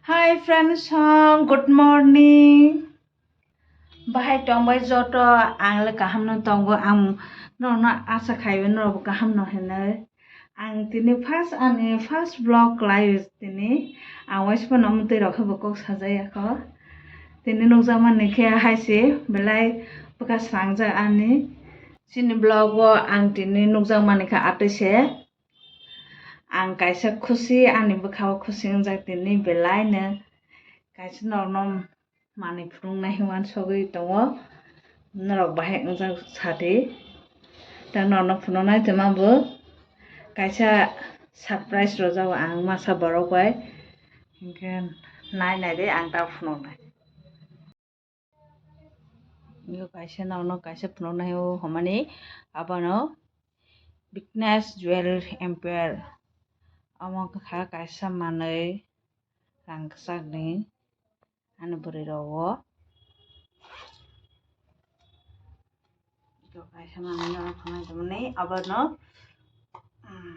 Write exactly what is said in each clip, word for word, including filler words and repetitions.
Hi friends, song, good morning. Bahai tongbai joto, ang le kaham no tongo, ang norokno asa khaiwi norokbo kaham no hinwi. Ang tini first, ani first vlog khlai tini, ang waisa phano mwtwi rok khe bo kok sajaya kho. Tini nukjakmani khe hai se belai bwkha srangjak ani. Chini vlog o ang tini nukjakmani khe atwi se. Ang kaisa khusi, ani bwkha o khusi wngjak tini belai no kaisa norokno manwi phunuknai hwnwi uansugwi tongo, norok bahai wngjak sadi. Ta norokno phunuknai tongma bo kaisa surprise rwjago ang masa borok bai, hinkhe nai nai de ang ta phunuknai. Yo kaisa norokno kaisa phunuknai o hwnmani abono Bighnesh Jewel Empire. Omo wngkha kaisa manwi rang kwchakni ani bwrwi rok o. Ito kaisa manwi norok phunai tongmani abono, um,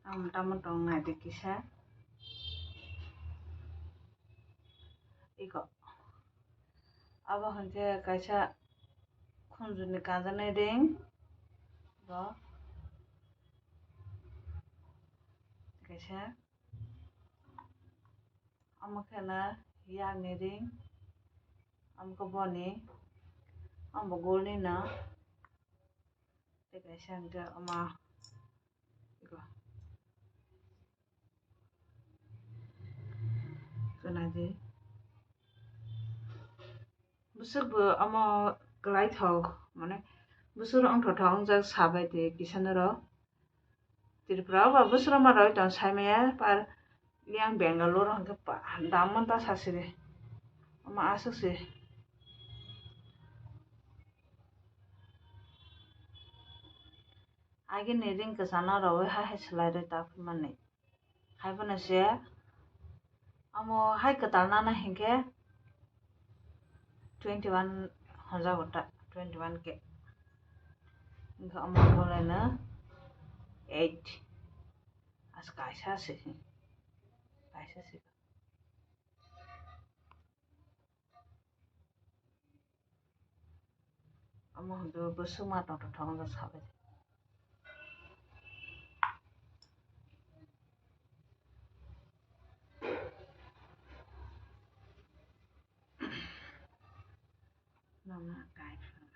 ang tamo tong nai de kisa. Iko. Abo hwnkhe kaisa khunjuni kajaknai ring. Bo kaisa omo khe na yakni ring. Omo khe boni, omo bo golni no. Tei kaisa hwnkhe omo. Iko. Khwnadi. Bwswk bo omo kwlaithok, mane bwswk ongthothok wngjak sabai di kisa norok. Tripura o ba bwswk rok ma roi tong saimaya par yang Bangalore hwnkhe pa dam manta sasidi. Omo aswk se. Agini ring kwchangno rwui hai hai swlai rwi ta phimani. Hai phano se omo hai kwtal nana hinkhe twenty one hwnjago ta, twenty one K. Hinkhe omo khe wnglaino eight. As kaisa se, kaisa se. Omo hwnkhe bwswk ma tongthok thok wngkha sabai. Nono kai phano.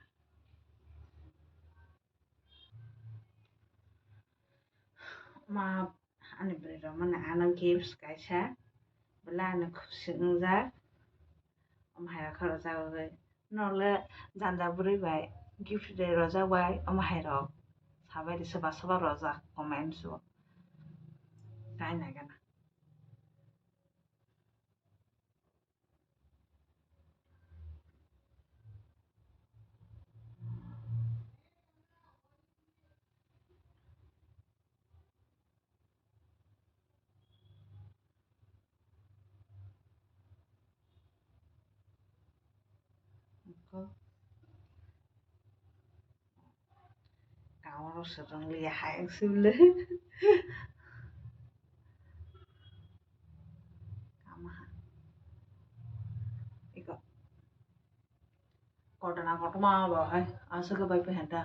Ma ani bwrwi rok mani ano gifts kaisa belai ani khusi wngjak. Omo hai rok khe rwjak bagwi norok le janja bwrwi bai gift de rwjak bai omo hai rok sabai di soba soba rwjak comments o tai nai gana. Eko. Kamo rok se rwng liya hai wng sibole. Kamo ha. Eko. Kotorma kotorma bo hai aswk khe bai phai han ta.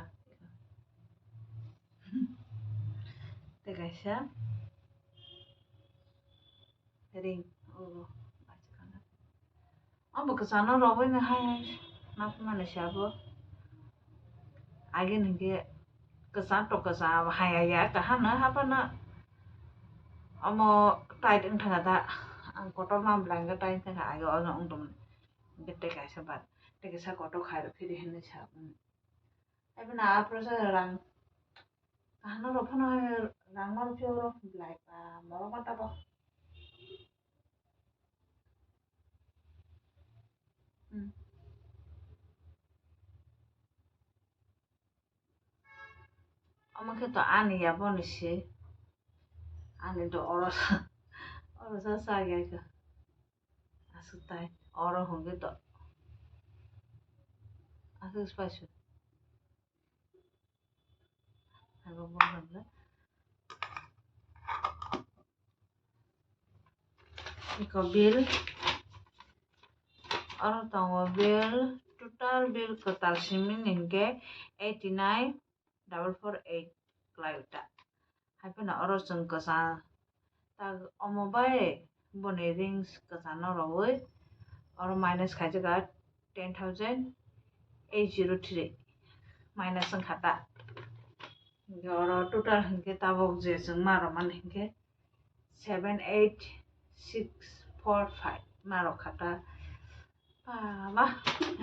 Tei kaisa ring, o, o bo kwchangno rwui no hai hai ma phimani se abo. Agini hinkhe kwchang to kwchang hai ya kaham no haphano omo tight wngthangkha da. Ang kotorma bwlai hwnkhe tight wngthangkha, age ono wng tongmani. Hwnkhe tei kaisa bad, tei kaisa kotor khairok phidi hinwi sa, um. Haibano aphuru sa rang, kaham rok phano rang ma rw phiyok rw belai ba morok ma tabo. Hmm. Omo khe to ani ya boni se. Ani to oro sa, oro sa sa ya khe. Aswk tai oro hwnkhe to. Aswk spicy. Abo bo hwnkhe. Eko bill, oro tongo bill, total bill kwtal simi ni hinkhe eighty nine double four eight kwlai ta. Hai phano oro chwng kwchang tak omo bai boni rings kwchangno rwui oro minus khaijak kha ten thousand eight zero three minus wngkha ta. Hinkhe oro total hinkhe tabuk je chwng ma rwmani hinkhe seven eight six four five ma rwkha ta. Baba,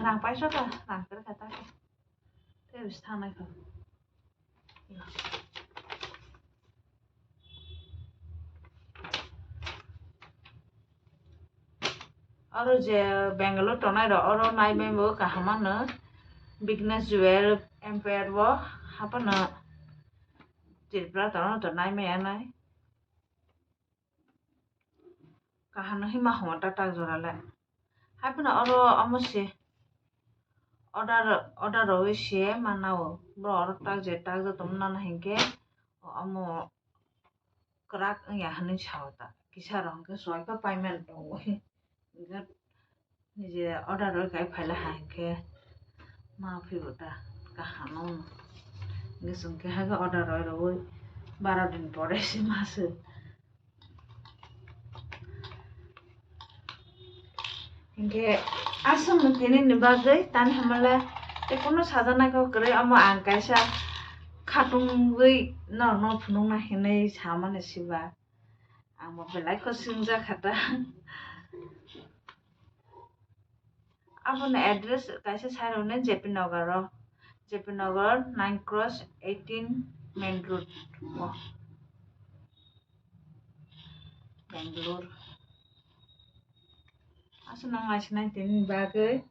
rang paisa ta, rang kwrwkha ta. Tei bisi thangnai kho. Oro je Bangalore tongnai rok oro nai bai bo kaham ano Business Jewel Empire bo haphano Tripura tono to nai maya nai. Kaham no hima homa ta tak jora le. Hai phano oro omo se order, order rogwi se manao. Bro oro tak je tak joto mano hinkhe omo kwrak wngya hinwi sao ta. Kisa rok hinkhe swipe payment tongwi. Hinkhe nije order roi kai phaila ha hinkhe ma phibo ta kaham no. Hinkhe chwng khe haikhe order roi rogwi baro din pore se ma se. Hinkhe aswkno tini ni bagwi tani hamala tei kuno sajaknai kok kwrwi, omo ang kaisa khatungwi norokno phunukna hinwi samani siba. Ang bo belai kho singjak kha ta. Aboni address kaisa sai rwmani J P Nagar o, J P Nagar nine cross eighteen main road o, Bangalore. Aswk nang naisinai tini bagwi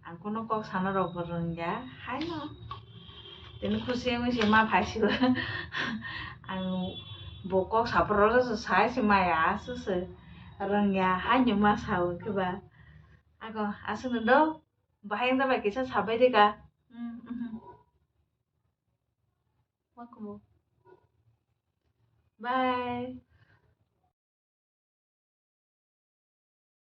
ang kuno kok sana rok bo rwngya haino. Tini khusi wngwi se ma phaisigo. Ang bo kok saphuru rok sai se maya aswk se rwngya haino ma sao khe ba. Ako aswkno do bahai wngda bai kisa sabai de ka. Hmm, mhm. Bye.